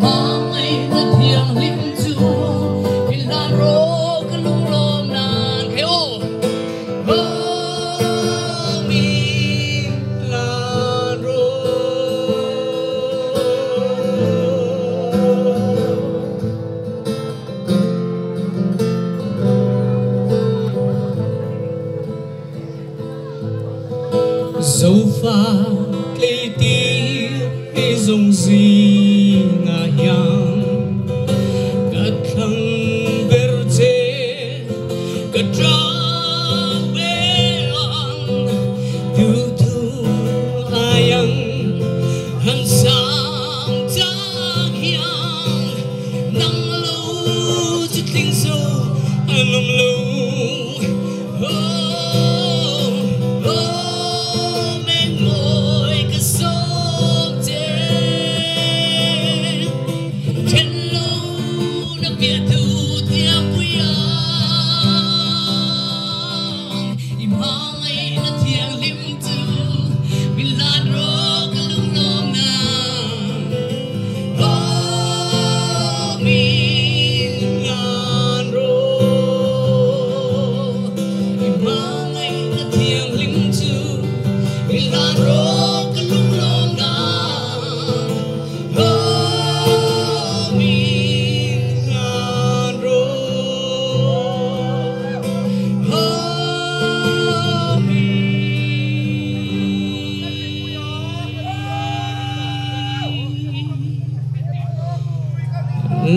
Hmangaihna thianghlim chu min hlan rawh ka lunglawm nan. Hei aw! Aw min hlan rawh. Zofa tleitir hi zawng zingah hian ka thlang ber che, ka tang ber ang, duhthu aiang han sang chang hian nang lo chu tling zo an awm lo.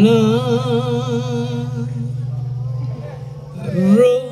La ro.